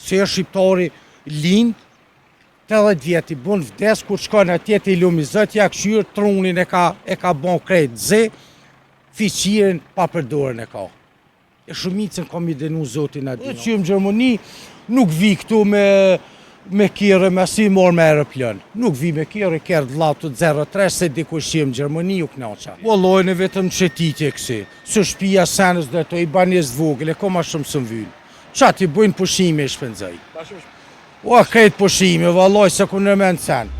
Se jo shqiptari lind, 80 vjet i bën vdes, kur shkon atje te i lumi Zot, ja kqyr trunin e ka, e ka bon krejt zi, fiqirin pa përdorën e ka. E shumicën ka mi dënu Zoti na di. Që jam n'Gjermani, nuk vi këtu me me kerr me si mor me aeroplan. Nuk vi me kerr, kerr vlla të 03 se dikush që jam n'Gjermani u knaqa. Vallai në vetëm shëtitje kësi. Se shpia senës dhe to i banesë vogël, e ko ma shumë së më vynë. Qa ti bëjnë pushime i shpenzoj. Ua, krejt pushime, vallai se ku në mend sen.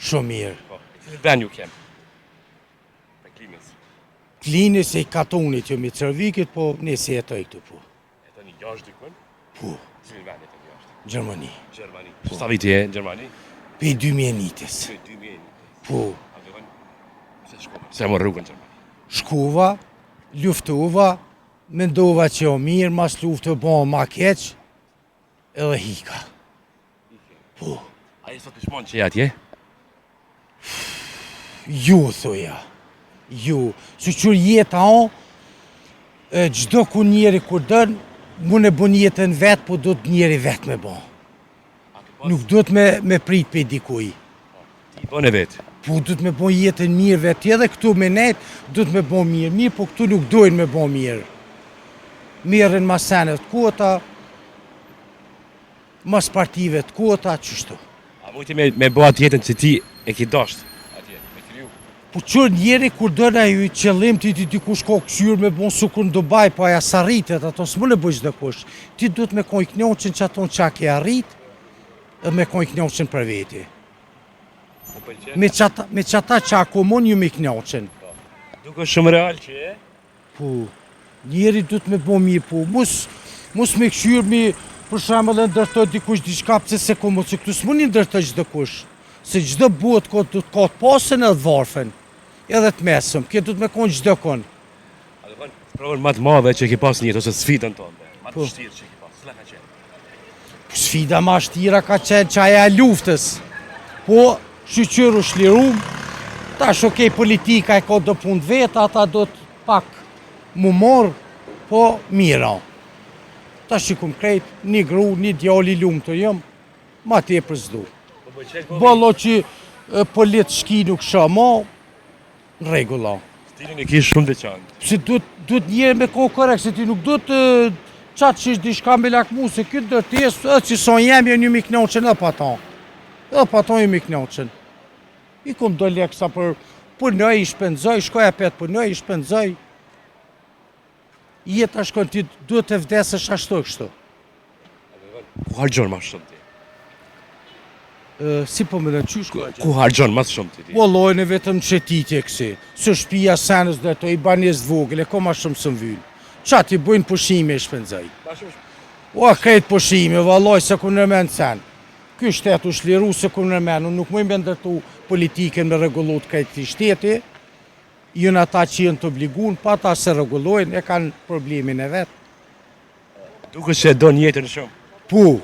Shumë mirë. Po, cilin vend ju kem? Pe Klinës. Klinës e i katunit jo mi Cërvikit, po nëse jetoj këtu, po. Jetoni jashtë dikun? Po. Cilin vend jetoni jashtë? Gjermani. Gjermani. Po. Sa vite je në Gjermani? Prej 2001-ës. Prej 2001-ës. Po. A do të pse shkova? Pse more rrugën në Gjermani? Shkova, luftova, mendova që o mirë, mas luftë u bo ma keq, edhe hika. Po. A je sot pishmon që je atje? Ju, thoja. Ju. Shyqyr jeta o, e, çdo ku njeri kur dën, mund e bën jetën vetë, po duhet njeri vetë me bo. Nuk duhet me, me prit prej dikuj. Ti bën e vetë. Po duhet me bo jetën mirë vetë, edhe këtu me net, duhet me bo mirë, mirë, po këtu nuk dojnë me bo mirë. Merren mas senet kota, Mas partive të kota, qështu. A mujti me, me bo atë jetën që ti e ki dasht atje, me kriju? Po qyr njeri kur don ai qëllim ti ti dikush ka kqyr me bon sikur në Dubai, po aja s'arritet, ato s'mund e bëj çdokush. Ti duhet me kon i knaqun qaton çka ke arrit, edhe me kon i knaqun për veti. Po pëlqen? Me qata, me qata që akomon ju me i knaqun. Po. Duke shumë real që e? Po, njeri duhet me bo mirë, po, mos, mos me kqyr mi, për shembull e ndërtoj dikush diçka pse se ku mos, se këtu s'mund i ndërtoj çdokush, se çdo botë ka duhet ka të pasën edhe të varfën, edhe të mesëm, kjo duhet me konë çdo kon. A do thonë, sprovën më të madhe që e ke pas në jetë ose sfidën tënde, më të Po. vështirë që e ke pas, cila ka qenë? Sfida ma shtira ka qenë që aja e luftës, po shyqyr u shlirum, tash okej politika e ka do punë të veta, ata do të pak mu morë, po mira. Tash i kum krejt, një gru, një djali lumtur jam, ma tepër s'du. Po pëlqen po. Bollo që e, politikë nuk shoh mo, në rregull o. Stilin e ke shumë të veçantë. Se duhet duhet njeri me kohë korrekt, se ti nuk duhet qatë që është diçka me lakmu, se këtë ndërtesë, edhe që son jem, jo një mi knaqën edhe pa ta. Edhe pa ta një mi knaqën. I kom do lekë sa për punoj, i shpenzoj, shkoj apet punoj, i shpenzoj. Jeta shkon ti duhet të vdesësh ashtu kështu. Ku harxhon më shumë ti? Ë, si po më qysh ku Ku harxhon më shumë ti? Vallai në vetëm në shëtitje kësi. Se shpia senës dhe to i banesë vogël, e ko ma shumë së më vynë. Qa ti bëjnë pushime i shpenzoj. Ua, krejt pushime, vallai se ku në mend sen. Ky shtet u shliru se ku në mend, unë nuk muj me ndërtu politikën me rregullu të krejt këtij shteti. Janë ata që janë të obliguar, pa ata se rregullojnë, e kanë problemin e vet. Duket se e don jetën shumë. Po,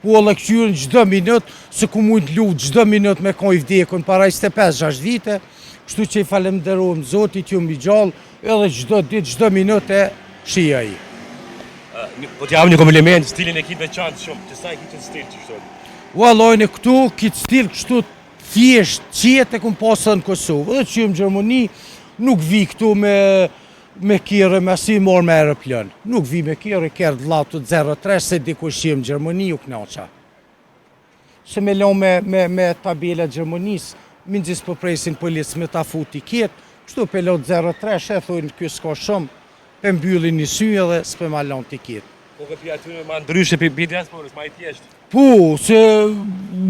po edhe këqyrën çdo minut, se ku mujt lut çdo minut me kon i vdekun para 25-6 vite, kështu që i falenderojmë Zotit jam i gjallë, edhe çdo ditë, çdo minut e shijoj. Po t'jap një kompliment, stilin e ki të veçantë shumë, që sa e ki qët stil që shtot? Vallai në këtu, kitë stil kështu thjesht qetë e kum pasë në Kosovë, edhe që jam në Gjermani, nuk vi këtu me me kerr me si mor me aeroplan. Nuk vi me kerr, kerr vlla të 03 se dikush që jam në Gjermani u knaqa. Se me lo me, me, me tabela Gjermanisë, minxhis po presin policë me ta futi ketë, kështu pe lo 03 e thojnë ky s'ka shumë, pe mbyllin një sy edhe s'pe ma lon tiketë. Po ke pi aty ma ndryshe pi pi diasporës, ma i thjesht. Po, se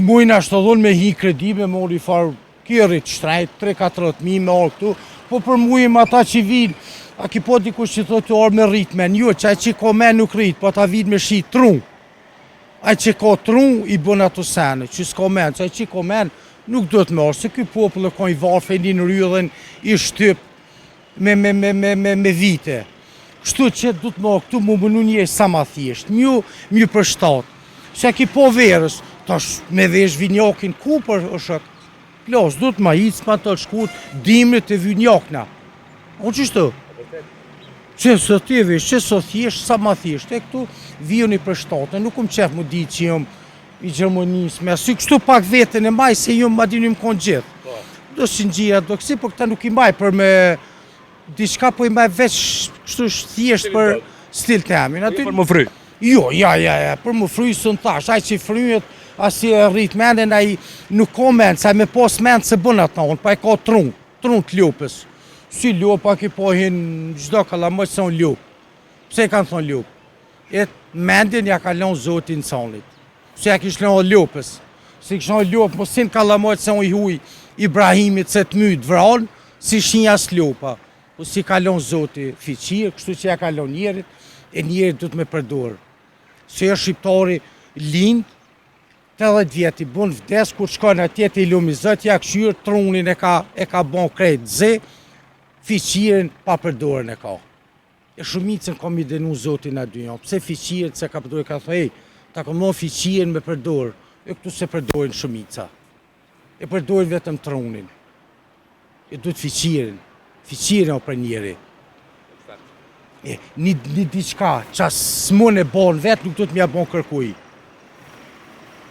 mujnë ashtë të dhonë me hi kredi me mori farë kerrit shtrejt, 3-4 mijë me orë këtu, po për mujim ata që vinë, a ki po dikush që thotë orë me rrit men, jo, që ai që ka men nuk rrit, po ata vinë me shit tru. Ai që ka tru i bën ato sene, që s'ka men, që ai që ka men nuk duhet me orë, se ky popull e ka i varfër, i një rrydhen, i shtyp, me, me, me, me, me, me vite. Kështu që duhet me këtu mu mënu njeri sa ma thjesht, mju, mju përshtat. Se ki po verës, tash me vesh vinjokin ku për o shok? Plos, duhet ma hic, pa të shkurt, dimrit të vinjokna. O qështu? Që së ti vesh, që së thjesht, sa ma thjesht. E këtu vijoni për shtatë, nuk um qef mu ditë që jam i Gjermonisë, me si kështu pak veten e maj se jam ma dini më konë gjithë. Po. Do si ngjira, do kësi, po këta nuk i maj për me diçka, po i maj veç kështu thjesht për stil të emin. Aty... Jo për më fry. Jo, ja, ja, ja, për më fry së në thash, ai që fryet, as i rrit mendin, ai nuk ka mend, sa me pas mend se bën atë unë, pa e ka trun, trun të lopës. Si lopa ki po hin çdo kallamoj se unë lopë. Pse e kanë thonë lopë? E mendjen ja ka lënë Zoti insanit. Se ja kish lënë lopës. Si kish lënë lopë, mos sin kallamoj se unë i huj Ibrahimit se të myt vran, si shinja lopa. Po si ka lënë Zoti fiqir, kështu që ja ka lënë njerit, e njerit duhet me përdor. Se jo shqiptari lind, 80 vjet i bën vdes kur shkon atje te i lumi Zot ja kqyr trunin e ka e ka bën krejt zi fiqirin pa përdorën e ka. E shumicën ka mi dënu Zoti në dynja. Pse fiqirin se ka përdorë ka thënë, ej, ta kam lënë fiqirin me përdor. E këtu se përdorin shumica. E përdorin vetëm trunin. E duhet fiqirin. Fiqirin o për njeri. E, një, një diçka që s'mund e bon vetë, nuk duhet m'ja bon kërkuj.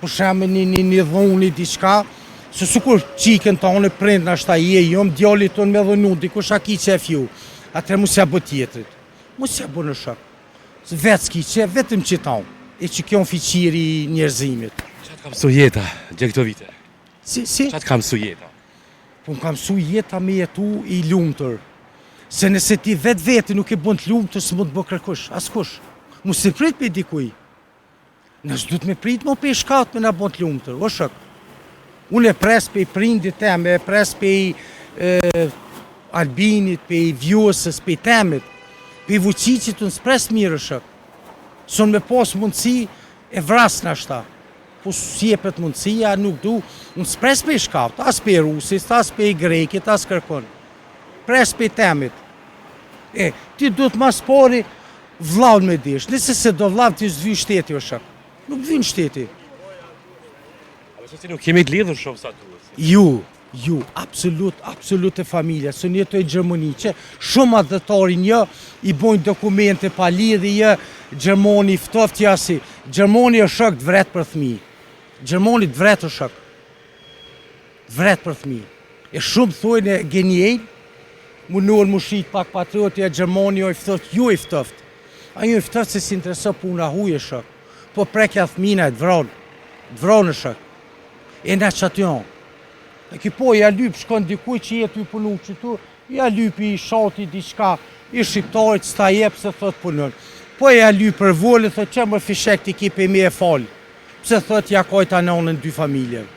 Për shembull një, një, një dhunë, një diçka, se sikur qikën tonë, prind nashta je, jom, djallit tonë me dhunu, dikush a ki qef ju, atëherë mos ja bë tjetrit. Mos ja bë në shok. Se vetë s'ki qef, vetëm që tonë. E që kjo në fiqiri i njerëzimit. Qa të ka mësu jeta, gjithë këto vite? Si, si? Qa të ka mësu jeta? Po më ka mësu jeta me jetu i lumtur. Se nëse ti vetë veti nuk e bën të lumtur, s'mund të bë kërkush, askush. Mos e prit pe dikuj. Na s'duhet me prit mo pe shkat me na bon të lumtur, o shok. Unë e pres pe prindit tem, e pres pe e, Albinit, pe Vjosës, pe Temit, pe Vučićit, unë s'pres mirë, o shok. Son me pas mundësi, e vras nashta. Po s'jepet mundësia, nuk du, unë s'pres pe shkat, as pe Rusis, as pe Grekit, as kërkon. Pres pe Temit. E, ti duhet mas pari, Vllaun me desh, nëse se do vllaun ti s'vyn shteti o shok. Nuk vyn shteti. A besoj se nuk jemi të lidhur shumë sa duhet. Ju, ju, absolut, absolut e familja, se unë jetoj në Gjermani, që shumë atdhetari një, i bojnë dokumente pa lidhje, jë, Gjermani ftoft, ja si, Gjermani o shok të vret për thmi. Gjermani të vret o shok. Vret për fëmijë. E shumë thojnë e gënjejnë, mundohen mu shit pak patrioti e Gjermani o i ftoft, jo i ftoft. Ai jo i ftoft se s'intereso puna huj e shok. Po prekja fëmina e të vron, të vron e shok. E na që aty on. E ki po ja lyp shkon dikuj që jetu i punu qëtu, ja lyp i shati diçka, i shqiptarit s'ta jep se thot punon. Po ja lyp për vole, thot që më fishek ti ki pe me e fal. Pse thot ja kajta nanën dy familjeve.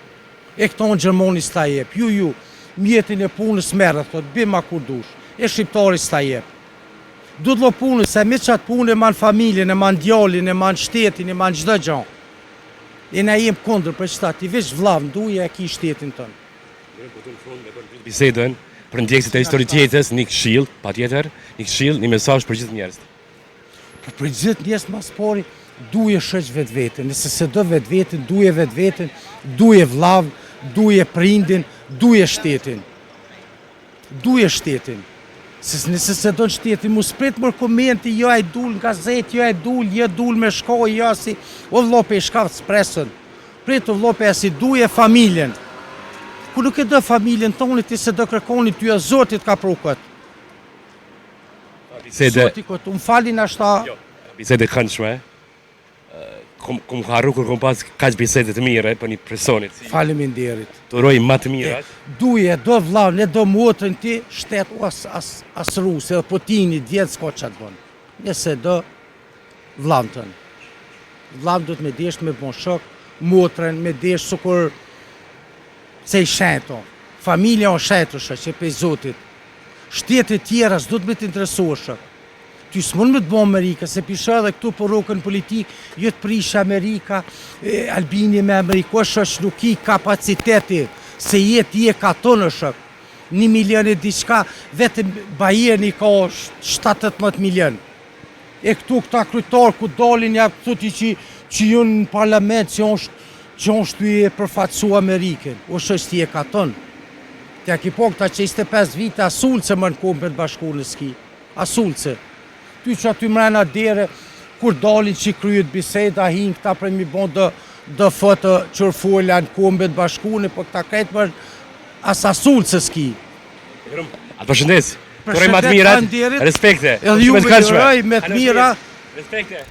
E këto në Gjermani s'ta jep. Ju, ju, mjetin e punës merre, thot, bima kur dush. E shqiptari s'ta jep. Duhet lo punës, se me qatë punë e man familjen, e man djalin, e man shtetin, e man çdo gja. E na jem kundër për qëta, ti veç vllavën duje e ki shtetin tënd. Mirë, po në fund me bërë bisedën për ndjekësit e histori të jetës, një këshill, patjetër, një këshill, një mesazh për gjithë njerëzit. Po për gjithë njerëz mas pari, duje shoq vetveten, nëse se do vetveten, duje vetveten, duje vllav, duje prindin, duje shtetin. Duje shtetin. Se nëse se do shtetin, mos prit mër komenti, jo ai dul në gazetë, jo ai dul, jo dul me shko, jo si, o vllo pe shka s'presën. Prit o vllo pe si duje familjen. Ku nuk e do familjen tonë, ti se do kërkoni ty e Zotit ka pru këtë. Bisede. Zoti këtë, unë falin ashta... Jo, bisede këndshme. Kom, kom harru kur kom pas kaq bisede të mire për një personit. Si. Faleminderit. Të uroj më të mirat. Duje, do vllaun, e do motrën ti, shtet, o as, as, as Rusi, edhe Putini, djetë s'ka që të bon. Nëse do vllaun tënd. Vllaun duhet me desht me bon shok, motrën me desht sikur se i shenjto. Familja o shenjtë është që pej Zotit. Shtetet tjera s'duhet me të interesu shok. Ty s'mund me të bo Amerika, se pisha edhe këtu për rukën politik, jo të prisha Amerika, e, Albini me Amerikë, o shok nuk i kapaciteti, se jetë je katon o shok. Një milion e diçka, vetëm Bayerni ka 17 milion. E këtu këta kryetar ku dalin ja këtu ti që që janë në parlament që është që është ty e përfaqësu Amerikën. O shoq ti e katon. Ti a ki po këta që 25 vite as ulce më në kombet bashkuar në ski. As ulce. Ty që aty mrena dere, kur dalin që kryet biseda, hinë këta për mi bon dë, dë foto qërfola në kombet bashkune, po këta krejt për asasul se s'ki. A të përshëndes. Të uroj më të mirat. Faleminderit. Respekte. Edhe ju Shumë të me këndshme. uroj me të mira. Respekte.